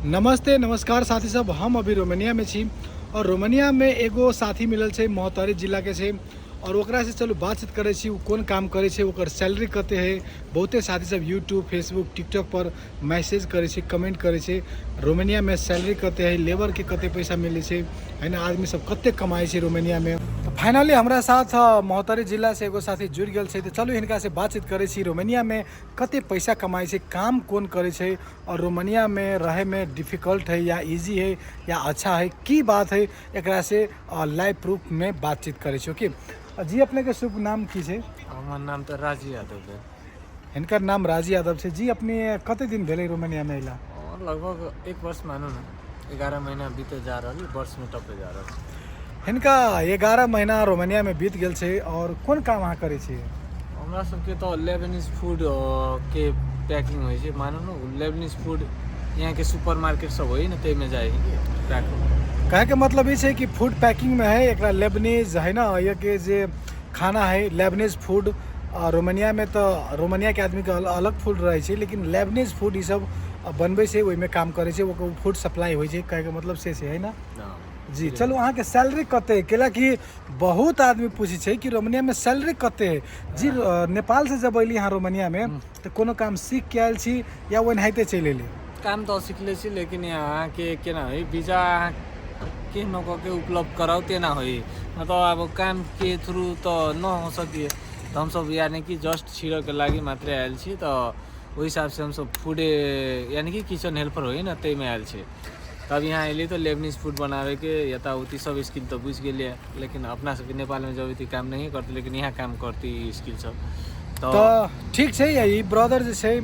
नमस्ते नमस्कार साथी सब, हम अभी रोमानिया में छी और रोमानिया में एगो साथी मिलल छै, महोत्तरी जिला के छै और ओकरा से चलू बातचीत करै छी, ओ कोन काम करै छै, ओकर सैलरी कते है। बहुते साथी सब यूट्यूब फेसबुक टिकटॉक पर मैसेज करै छै, कमेंट करै छै, रोमानिया में सैलरी कते है, लेबर के कते पैसा मिलै छै, है ना, आदमी सब कते कमाइ छै रोमानिया में। तो फाइनली हमरा साथ महोत्तरी जिला से एगो साथी जुड़ गेल छै, तो चलू हिनका से बातचीत करै छी रोमानिया में कते पैसा कमाइ छै, काम कोन करै छै और रोमानिया में रहे में डिफिकल्ट है या इजी है या अच्छा है, की बात है, एकरा से लाइव प्रूफ में बातचीत करै छी। ओके जी, अपने के शुभ नाम की छै? हमर नाम तऽ राजू यादव भेल। हिनकर नाम राजू यादव छै। जी, अपने कते दिन भेलै रोमानिया में अयला? और लगभग एक वर्ष मानू ने, 11 महीना बीते जा रहल, वर्ष में टपे जा रहल। हिनका 11 महीना रोमानिया में बीत गेल छै। और कोन काम अहाँ करै छियै? हमरा सबके तऽ लेबनीज फूड के पैकिंग होइ छै, मानू ने लेबनीज फूड यहाँके सुपर मार्केट सब होइ ने, ताहिमे जाइ है कि पैक। कहैके मतलब ई छै कि फूड पैकिंग में है, एकरा लेबनीज है ना, ये के जे खाना है लेबनीज फूड। रोमानिया में तऽ रोमानिया के आदमी के अलग फूड रहै छै, लेकिन लेबनीज फूड ई सब बनबै छै, ओहिमे काम करै छै, ओकर फूड सप्लाई होइ छै, कहैके मतलब से छै, है ना जी। चलू, अहाँके सैलरी कते? कैला कि बहुत आदमी पूछै छै कि रोमानिया में सैलरी कते है। जी, नेपाल से जब अयली अहाँ रोमानिया में तऽ कोनो काम सीख के आयल छी या ओनाहिते चलि एली? काम तऽ सिखले छी, लेकिन यहाँ अहाँके केना होइ, वीजा अहाँ के न कऽ के उपलब्ध कराउ तेना होइ, मतलब अब कामके थ्रू तऽ न हो सकिए, तऽ हमसब यानी कि जस्ट छिरऽके लागि मात्रै आयल छी, तऽ ओहि हिसाबसँ हमसब फूडे यानी कि किचन हेल्पर होइ ने, ताहिमे आयल छी। तब यहाँ अयली तऽ लेबनीज फूड बनाबैके यताउति सब स्किल तऽ बुझि गेलियै, लेकिन अपना सबके नेपालमे जब एते काम नहिए करतै, लेकिन यहाँ काम करती स्किल सब। तऽ ठीक छै। ई ब्रदर जे छै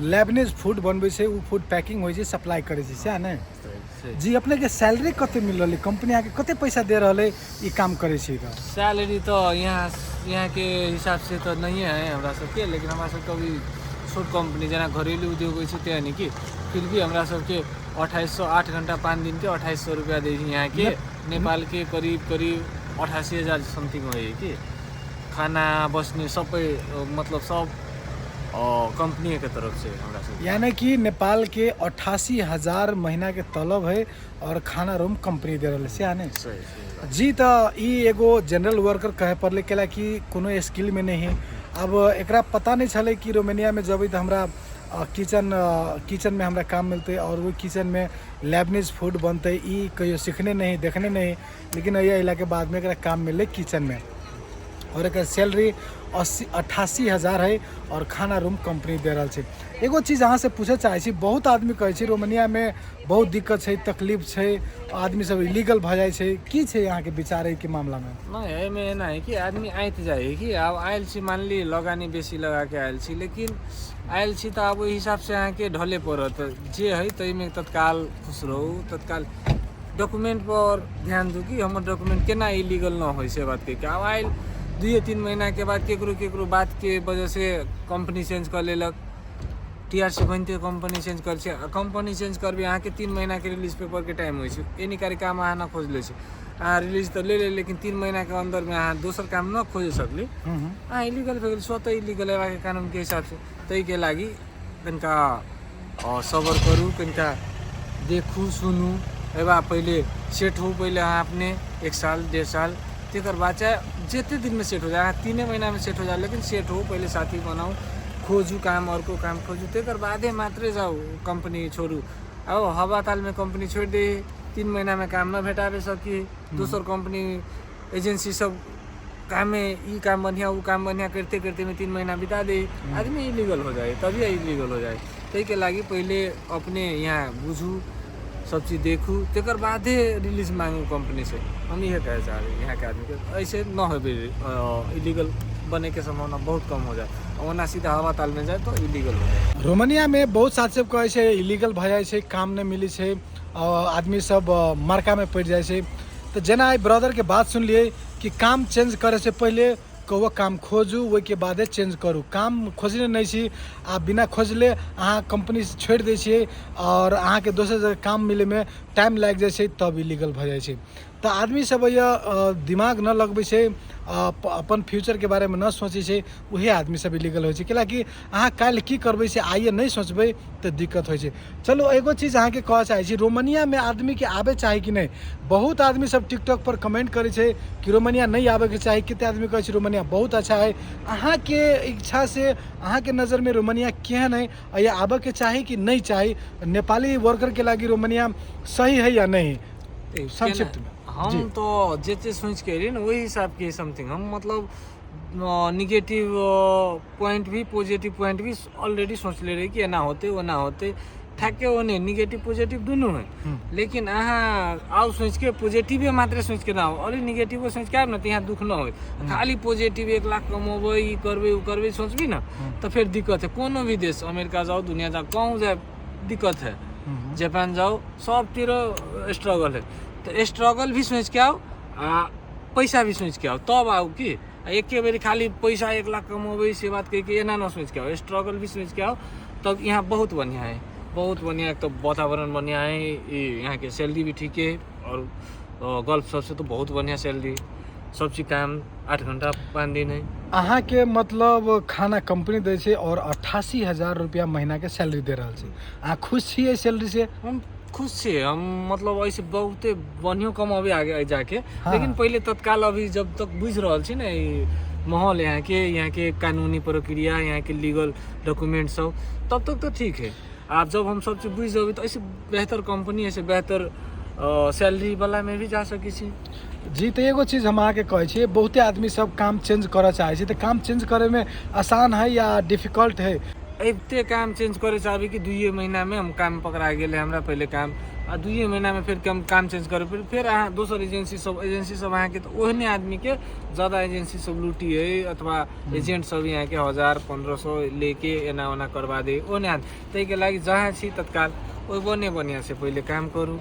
लेबनीज फूड बनबै छै, ओ फूड पैकिंग होइ छै, सप्लाई करै छै, सएह ने जी? अपनेके सैलरी कते मिल रहलै? कंपनी अहाँके कते पैसा दे रहलै ई काम करै छी तऽ? सैलरी तऽ यहाँके हिसाबसँ तऽ नहिए है हमरा सबके, लेकिन हमरा सबके अभी छोट कंपनी जेना घरेलू उद्योग होइ छै तेहन कि फिर भी हमरा सबके 2800, 8 घंटा 5 दिनके 2800 रुपैआ दै छै। यहाँके नेपालके करिब करिब 88,000 समथिङ होइ कि खाना बस्ने सबै, मतलब सब कंपनीके तरफ से हमरा सबके। यानी कि नेपाल के 88,000 महीना के तलब है और खाना रूम कंपनी दे रहल है, सएह ने? सही सही। जी, तऽ ई एगो जनरल वर्कर कहे पड़लै, कैला कि कोनो स्किल में नहीं है। अब एकरा पता नहीं छलै कि रोमानिया में जेबै तऽ हमरा किचन में हमरा काम मिलतै और ओहि किचन में लेबनीज फूड बनतै, ई कहियो सीखने नहीं, देखने नहीं, लेकिन एहि अयलाके बादमे एकरा काम मिललै किचन में और एकर सैलरी 88,000 है और खाना रूम कंपनी दे रहल छै। एगो चीज अहाँ से पूछऽ चाहै छी, बहुत आदमी कहै छै रोमानिया में बहुत दिक्कत छै, तकलीफ छै, आदमी सब इलीगल भऽ जाइ छै, की छै अहाँके विचार एहिके मामलामे? नहि, एहिमे एना है कि आदमी आइत जाइ है कि आब आयल छी, मान ली लगानी बेसी लगाके आयल छी, लेकिन आयल छी तऽ आब ओहि हिसाबसँ अहाँके ढले पड़त। जे है ताहिमे तत्काल खुश रहू, तत्काल डॉक्यूमेंट पर ध्यान दू कि हमर डॉक्यूमेंट केना इलीगल न होइ, से बात कहिके। आब आयल 2-3 महीनाके बाद केकरो केकरो बातके वजहसँ कंपनी चेंज कऽ लेलक, टीआरसी बनिते कंपनी चेंज करै छै। आ कंपनी चेंज करबै अहाँके 3 महीनाके रिलीज पेपरके टाइम होइ छै। एनी कारी काम अहाँ न खोजि लै छी, अहाँ रिलीज तऽ ले ले, लेकिन 3 महीनाके अन्दरमे अहाँ दोसर काम न खोजि सकली, अहाँ इलीगल भऽ गेल, स्वतः इलीगल हेबाके कानूनके हिसाबसँ। ताहिके लागि कनिका सबर करू, कनिका देखू सुनू, एबा पहिले सेट हो, पहिले अहाँ अपने 1 साल 1.5 साल, तकर बाद चाहे जते दिनमे सेट हो जाए, अहाँ 3 महीनामे सेट हो जाए, लेकिन सेट हो, पहिले साथी बनाउ, खोजू काम, अर्को काम खोजू, तकर बादे मात्रै जाउ कंपनी छोड़ू। अब हवा तालमे कंपनी छोड़ि दे, 3 महीनामे काम न भेटाबे सकी, दोसर कंपनी एजेंसी सब कामे ई काम बढ़िया उ काम बढ़िया करते करते में 3 महीना बिता दे, आदमी इलीगल हो जाए, तभी इलीगल हो जाए। ताहिके लागि पहिले अपने यहाँ बुझू, सब चीज देखू, तकर बादे रिलीज मांगू कंपनी से। हम इहे कहे चाहबै यहाँ के आदमी के, ऐसे न होबे इलीगल बने के संभावना बहुत कम हो जाए, ओना सीधा हवा ताल में जाए तो इलीगल हो जाए। रोमानिया में बहुत साथ सब कहै छै इलीगल भऽ जाइ छै, काम नहि मिलै छै, आदमी सब मरका में पड़ि जाइ छै। तऽ जेना एहि ब्रदरके बात सुनलियै कि काम चेंज करैसँ पहिले कौआ काम खोजू, ओहिके बादे चेंज करू। काम खोजने नहि छी आ बिना खोजले अहाँ कंपनी छोड़ि दै छियै और अहाँके दोसर जगह काम मिलैमे टाइम लागि जाइ छै, तब इलीगल भऽ जाइ छै। तऽ आदमी सब दिमाग न लगबै छै, अपन फ्यूचरके बारेमे न सोचै छै, उहे आदमी सब इलीगल होइ छै। कैलाकि अहाँ काल्हि की करबै से आइए नहि सोचबै तऽ दिक्कत होइ छै। चलू एगो चीज अहाँके कहऽ चाहै छी, रोमानियामे आदमीके आबे चाही कि नहि? बहुत आदमी सब टिकटॉक पर कमेंट करै छै कि रोमानिया नहि आबैके चाही, कते आदमी कहै छै रोमानिया बहुत अच्छा है। अहाँके इच्छा से अहाँके नजरमे रोमानिया केहन है, या आबैके चाही कि नहि चाही? नेपाली वर्करके लागि रोमानिया सही है या नहीं? संक्षिप्त में। हम तो जे चीज सोच के रही ना वही हिसाब के समथिंग हम मतलब निगेटिव पॉइंट भी पॉजिटिव पॉइंट भी ऑलरेडी सोच ले रही कि एना होते ओना होते, ठेके ओने निगेटिव पॉजिटिव दुनू है। लेकिन अहाँ आउ सोच के पॉजिटिवे मात्र सोच के ना आओ, अरे निगेटिवो सोच के आब ना तो यहाँ दुख न हो। खाली पॉजिटिव 1 लाख कमेबै ई करबै ओ करबै सोचबी ना तो फिर दिक्कत है। कोनो भी देश अमेरिका जाओ दुनिया जाओ कहूँ जाए दिक्कत है, जापान जाओ सब तिर स्ट्रगल है। तो स्ट्रगल भी सोच के आओ आ पैसा भी सोच के आओ तब आओ कि एके बेर खाली पैसा 1 लाख कमेबै से बात कहि के एना न सोच के आओ, स्ट्रगल भी सोच के आओ तब यहाँ बहुत बढ़िया है, बहुत बढ़िया। एक तो वातावरण बढ़िया है, यहाँ के सैलरी भी ठीक है और गल्फ सबसे तो बहुत बढ़िया सैलरी, सब चीज काम 8 घंटा 5 दिन है। अहाँके मतलब खाना कंपनी दै छै और 88,000 रुपया महीना के सैलरी दे रहल छै, अहाँ खुश छियै सैलरी से? हम खुश छियै, हम मतलब ऐसे बहुते बढ़ियो कमाबे आगे जाके। हाँ। लेकिन पहिले तत्काल अभी जब तक बुझि रहल छी ने ई माहौल यहाँ के कानूनी प्रक्रिया, यहाँ के लीगल डॉक्यूमेंट सब, तब तक तो ठीक है। आब जब हम सब चीज बुझि जेबै तऽ ऐसे बेहतर कंपनी ऐसे बेहतर सैलरी वाला में भी जा सकै छी। जी तऽ एगो चीज हम अहाँके कहै छी, बहुते आदमी सब काम चेंज करऽ चाहै छै, तऽ काम चेंज करैमे आसान है या डिफिकल्ट है? एते काम चेंज करे चाहबी कि 2 महीना में हम काम पकड़ा गेलै हमरा पहिले काम, आ 2 महीना में फेर हम काम चेंज करे फिर अहाँ दोसर एजेंसी सब अहाँके तऽ ओहने आदमी के ज्यादा एजेंसी सब लूटी है अथवा एजेंट सब यहाँ के 1000-1500 लेके एना ओना करवा दे ओहने आदमी। ताहिके लागि जहाँ छी तत्काल ओहि बने बढ़िया से पहिले काम करू,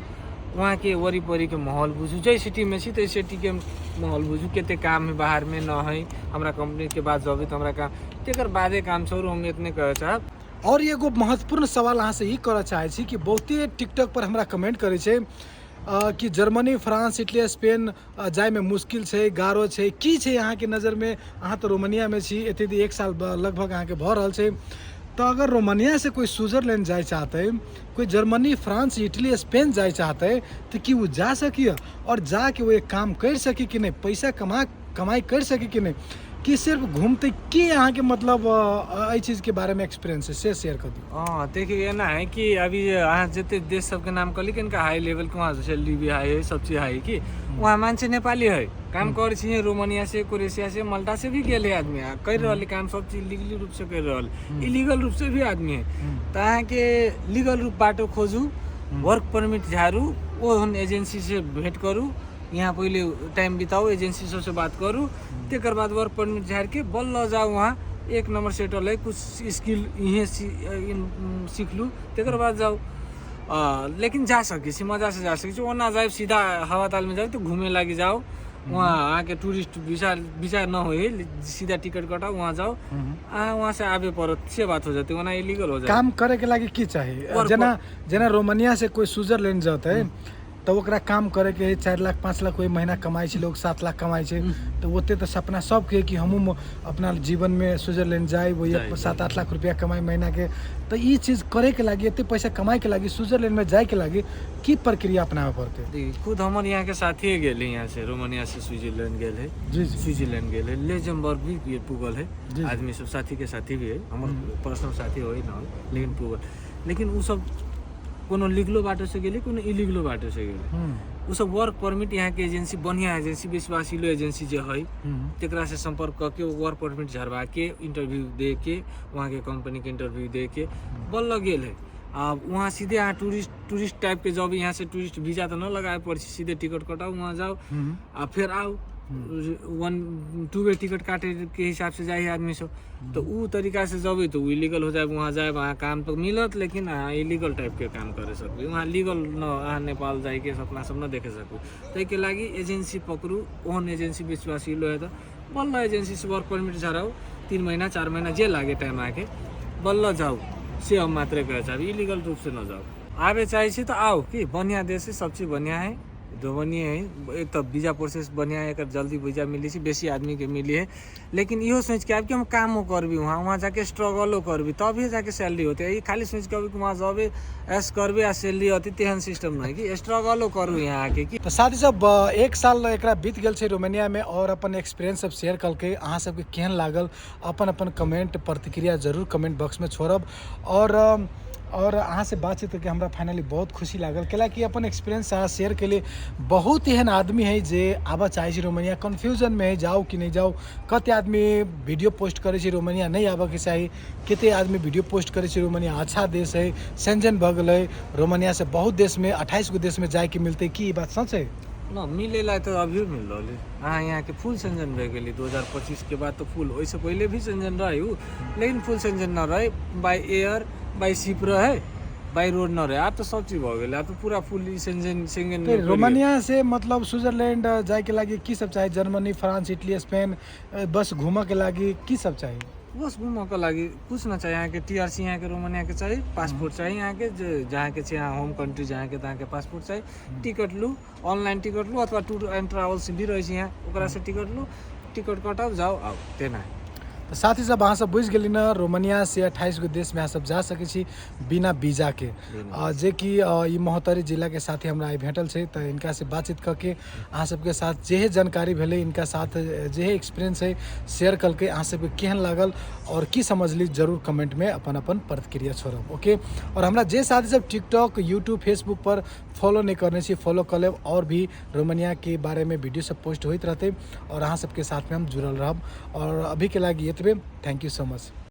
वहाँके वरिपरिके माहौल बुझू, जाहि सिटीमे छी ताहि सिटीके माहौल बुझू, कते काम है बाहरमे न है, हमरा कंपनीके बाद जबै तऽ हमरा काम, तेकर बादे काम छोड़ू, हम एतने कहऽ चाहब। और एगो महत्वपूर्ण सवाल अहाँसँ ई करऽ चाहै छी कि बहुते टिकटॉक पर हमरा कमेंट करै छै कि जर्मनी, फ्रांस, इटली, स्पेन जाइमे मुश्किल छै, गारो छै, की छै अहाँके नजरमे? अहाँ तऽ रोमानियामे छी, एते दिन 1 साल लगभग अहाँके भऽ रहल छै, तऽ अगर रोमानिया से कोई स्विट्जरलैंड जाय चाहते, कोई जर्मनी, फ्रांस, इटली, स्पेन जाय चाहते, तऽ की ओ जा सकिए और जाके वो एक काम कर सकी कि नहीं, पैसा कमाई कर सकी कि नहीं, कि सिर्फ घूमते? की अहाँके मतलब एहि चीजके बारेमे एक्सपीरियंस है से शेयर कर दियौ। हाँ देखिए एना है कि अभी अहाँ जते देश सबके नाम कहली कि इनका हाई लेवल के वहाँ सैलरी भी हाई है, सब चीज हाई है कि वहाँ मान्छे नेपाली है काम करै छी, रोमानिया से, क्रोएशिया से, माल्टा से भी गेल है आदमी, कर रहल है काम, सब चीज लीगली रूप से कर रहल, इलीगल रूप से भी आदमी है। तऽ अहाँके लीगल रूप बाटो खोजू, वर्क परमिट झाड़ू, ओहन एजेंसी से भेंट करू, यहाँ पहिले टाइम बिताऊ, एजेंसी सबसे बात करू, तेकर बाद वर्क परमिट झाड़ के बल्ल जाऊ वहाँ, 1 नंबर सेटल है, कुछ स्किल इहें सीख लू, तेकर बाद जाऊ। लेकिन जा सकै छी, मजा से जा सकै छी। ओना जाए सीधा हवा तालमे जाऊ तऽ घूमे लागि जाऊ, वहाँ अहाँके टूरिस्ट वीजा न होए, सीधा टिकट कटाउ वहाँ जाऊ, अहाँ वहाँ से आबे पड़त, से बात हो जेतै, ओना इलीगल हो जाए। काम करे के लागि की चाही? जेना रोमानिया से कोई स्विट्जरलैंड जतै तऽ ओकरा काम करे के है, 4 लाख 5 लाख कोई महीना कमाइ छै लोग, 7 लाख कमाइ छै, तऽ ओते तऽ सपना सबके है कि हमहूँ अपना जीवनमे स्विट्जरलैंड जाइब, वही 7-8 लाख रुपया कमाइ महीना के। तऽ ई चीज करे के लागि, एते पैसा कमाइ के लागि, स्विट्जरलैंडमे जाय के लागि की प्रक्रिया अपनाबे पड़तै? देखिए खुद हमर यहाँ के साथिये गेल है, यहाँ से रोमानिया से स्विट्जरलैंड गेल है। जी जी। स्विट्जरलैंड गेल है, लेजमबर्ग भी पुगल है, जी। आदमी सब साथी के साथी भी है, हमर पर्सनल साथी हो न, लेकिन पुगल। लेकिन उ सब कोनो लीगलो बाटो से गेलै, कोनो इलीगलो बाटो से गेलै। उ सब वर्क परमिट यहाँ के एजेंसी, बढ़िया एजेंसी, विश्वासिलो एजेंसी जे है तेकरा से संपर्क करके वर्क परमिट झरवा के इंटरव्यू दे के, वहाँ के कंपनी के इंटरव्यू दे के बल्ल गेल है। आ वहाँ सीधे अहाँ टूरिस्ट टाइप के जब यहाँ से टूरिस्ट वीजा तऽ न लगाए पड़ै छै, सीधे टिकट कटाउ वहाँ जाउ आ फेर आउ, 1-2 वे टिकट काटे के हिसाब से जाइ है आदमी सब, तऽ उ तरीका से जबै तऽ उ इलीगल हो जाए, वहाँ जाए वहाँ काम तऽ मिलत लेकिन अहाँ इलीगल टाइप के काम करे सकबै, वहाँ लीगल न, अहाँ नेपाल जाइके सपना सब न देखे सकबै। ताहिके लागि एजेंसी पकड़ू, ओहन एजेंसी विश्वासिलो है तऽ बल्ल एजेंसी से वर्क परमिट झराउ, 3 महीना 4 महीना जे लागे टाइम आके बल्ल जाऊ, से हम मात्रै कहे चाहब, इलीगल रूप से न जाऊ। आबे चाहै छी तऽ आउ, कि बढ़िया देश है, सब चीज बढ़िया है, रोमानिया है। एक तऽ वीजा प्रोसेस बढ़िया है, एकर जल्दी वीजा मिलै छै, बेसी आदमीके मिली है। लेकिन इहो सोचि के आबि कि हम कामो करबी, वहाँ वहाँ जाके स्ट्रगलो करबी, तभिए जाके सैलरी होतै। ई खाली सोचि के अबै कि वहाँ जेबै, ऐश करबै आ सैलरी अतै, तेहन सिस्टम नहि कि स्ट्रगलो करू यहाँ आके कि। तऽ साथी सब, एक साल एकरा बीत गेल छै रोमानियामे और अपन एक्सपीरियंस सब शेयर कलकै। अहाँ सबके केहन लागल, अपन अपन कमेंट प्रतिक्रिया जरूर कमेंट बॉक्समे छोड़ब। और अहाँ से बातचीत करके हमरा फाइनली बहुत खुशी लागल, कैलाकि अपन एक्सपीरियंस अहाँ शेयर केलिए। बहुत एहन आदमी है जे आबऽ चाहै छै रोमानिया, कन्फ्यूजनमे है जाउ कि नहि जाउ। कते आदमी वीडियो पोस्ट करै छै रोमानिया नहि आबऽके चाही, कते आदमी वीडियो पोस्ट करै छै रोमानिया अच्छा देश है, सेंजन भऽ गेलै, रोमानिया से बहुत देशमे 28 गो देशमे जाइके मिलतै। की ई बात सच है? न, मिलेला तऽ अभियो मिल रहल है। अहाँ यहाँके फुल सेंजन भए गेली 2025 के बाद तऽ फुल, ओहिसँ पहिले भी सेंजन रहे उ, लेकिन फुल सेंजन न रहे, बाय एयर बाय शिप रहे, बाय रोड न रहे। आब तऽ सब चीज भऽ गेलै, आब तऽ पूरा फुल सेंजन सेंजन। तऽ रोमानिया से मतलब स्विट्जरलैंड जाइके लागि की सब चाही? जर्मनी, फ्रांस, इटली, स्पेन, बस घूमऽके लागि की सब चाही? बस घूमऽके लागि कुछ न चाही अहाँके। टीआरसी अहाँके रोमानियाके चाही, पासपोर्ट चाही अहाँके, जे जहाँके छै अहाँ होम कंट्री जहाँके, तहाँके पासपोर्ट चाही। टिकट लू, ऑनलाइन टिकट लू अथवा टूर एंड ट्रावल्स भी रहै छै यहाँ, ओकरासँ टिकट लू, टिकट कटाउ, जाउ आउ, तेना। तऽ साथी सब, अहाँ सब बुझि गेली ने, रोमानिया से 28 गो देशमे अहाँ सब जा सकै छी बिना वीजाके। जे कि ई महोत्तरी जिलाके साथी हमरा आइ भेटल छै, तऽ इनका से बातचीत कऽ के अहाँ सबके साथ जेहे जानकारी भेलै, इनका साथ जेहे एक्सपीरियंस है शेयर कलकै, अहाँ सबके केहन लागल और की समझली, जरूर कमेंटमे अपन अपन प्रतिक्रिया छोड़ब। ओके, और हमरा जे साथी सब टिकटॉक, यूट्यूब, फेसबुक पर फॉलो नहि करने छी, फॉलो कऽ लेब। और भी रोमानियाके बारेमे वीडियो सब पोस्ट होइत रहतै और अहाँ सबके साथमे हम जुड़ल रहब। और अभीके लागि एतबे। Thank you so much.